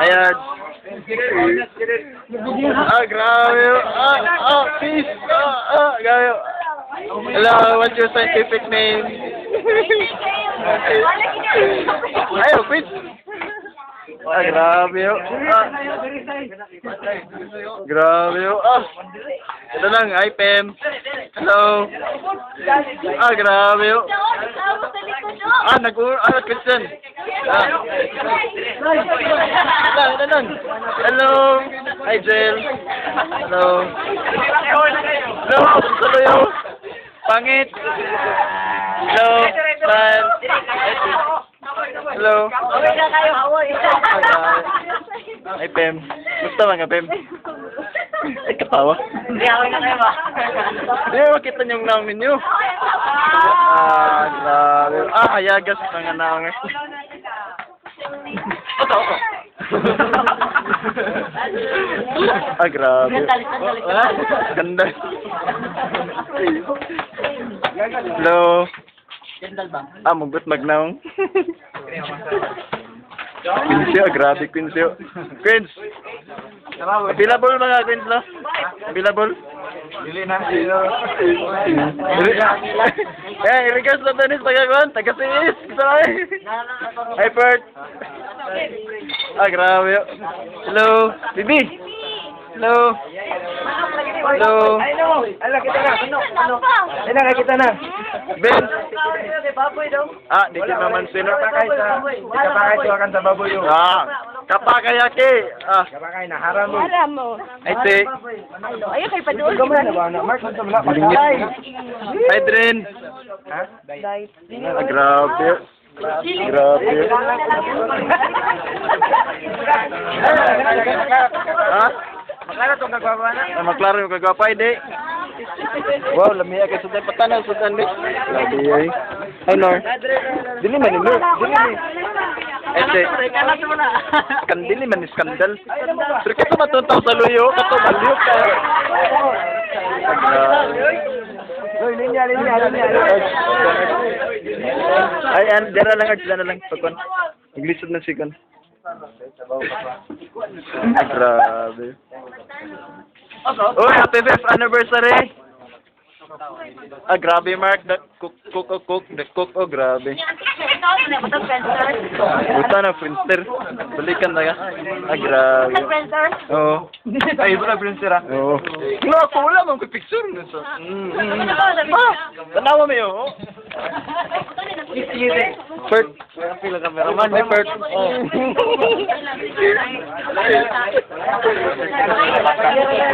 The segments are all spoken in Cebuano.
Ayan. Ah, grabe. Ah, ah, peace. Ah, ah, grabe. Hello, what's your scientific name? Ay, oh, quiz. Ah, grabe. Oh. Ah. Grabe. Oh. Ah. Ito lang, hi, Pem. Hello. Ah, grabe. Oh. Ah, nag ah, Christian. Ah. Ito lang, ito lang. Hello. Hi, Jel. Hello. Hello, tuloy. Pangit. Hello. Smile. Hello. Away na kayo, away. Hi, Pem. Gusto mga Pem? Ay, katawa. Hindi, away na kayo ba? Hindi, makita niyong naong ninyo. Ah, grabe. Ah, hayagas mga naong. Oto, oto. Ah, grabe. Ah, ganda. Hello. Ah, mugot magnaong. Quincio, grabe Quincio. Quince. Available mga Quince, no? Available? Dili na. Eh, regards na Dennis, taga-kuan, taga-sis. Hi, Bert. Ah, grabe. Hello, Bibi. Hello. Hello. Ay, no. Ala, kita na. Ano? Ay, nakakita na. Ben. Baboy daw. Ah, di kita man sino. Kapakay sa, kapakay sa sa baboy yun. Ah, kapakayaki. Ah, Kapakay na haram mo. Alam mo. Ay, te. Ayun kay paduol. Gamay na ba na? Mark, unsa man na? Lingit. Hi, Dren. Ha? Ah, grabe. Grabe. Ha? Maklaro tong kagwapa na. Ah, maklaro yung kagwapa, hindi. Wow, lami kay sudan patanaw sudan ni. Grabe ay. Ay, Nor. Dili man ni Nor. Dili ni. Ete. Kandili man ni skandal. Pero kato matuntaw sa luyo, kato maliyok kayo. Grabe. Hoy, linya, linya, linya. Ay, an, dara lang, Arch, dara lang. Pagkon. Naglisod na si Kon. Grabe. Oh, happy fifth anniversary! Ah, grabe, Mark. The cook, cook, oh, cook. The cook, oh, grabe. Buta na, Friendster. Balikan na ka. Ah, grabe. Oo. Ay, wala Friendster ah. Oo. No, ako wala man ko picture. Ah, tanawa mo yun, oh. Bert. Hi, Bert.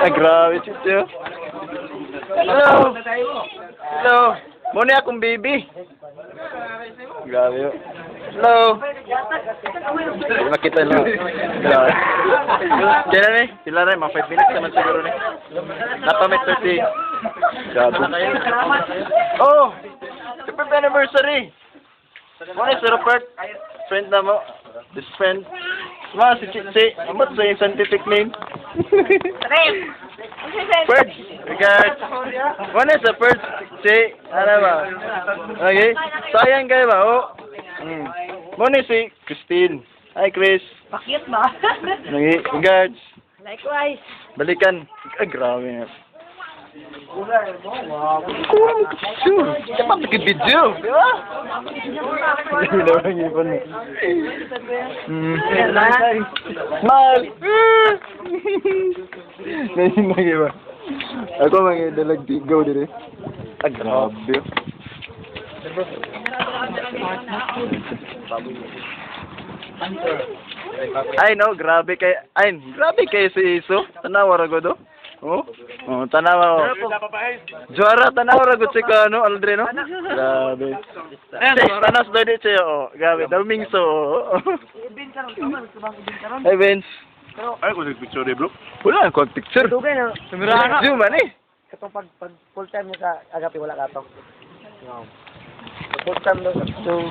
Ah, grabe, chicho. Hello. Hello. Muna akong baby. Grabe. Oh. Hello. Hindi makita lang. Grabe. Sila ni, sila rin, mga 5 minutes naman siguro ni. Napamit 30. Grabe. Oh! Happy anniversary! Muna si Rupert. Friend na mo. This friend. Ma, si Chichi. Amot sa yung scientific name. Birds. Regards. Muna sa birds. Si, ano ba? Okay. Sayang kayo ba? Oh. Muna si Christine. Hi, Chris. Bakit ba? Okay. Regards. Likewise. Balikan. Ay, grabe nga. Kuha mo picture. Dapat nag-video. Di ba? Hindi naman yung ipon. Smile! Ngayon na iba. Ako mga dalag tigaw dire. Ah, grabe. Ay no, grabe kay ay, grabe kay si Iso. Tanawa ra gud oh. Oh, oh tanawa oh. Juara tanawa ra gud si Kano Aldrin no. Grabe. Tanas daw di siya oh. Grabe, daming so. Oh. Hey Vince. Ay, kung picture eh, bro. Wala akong picture. Dugay na. Zoom man eh. Katong pag full time mo sa Agape wala ka to. Full time daw. So.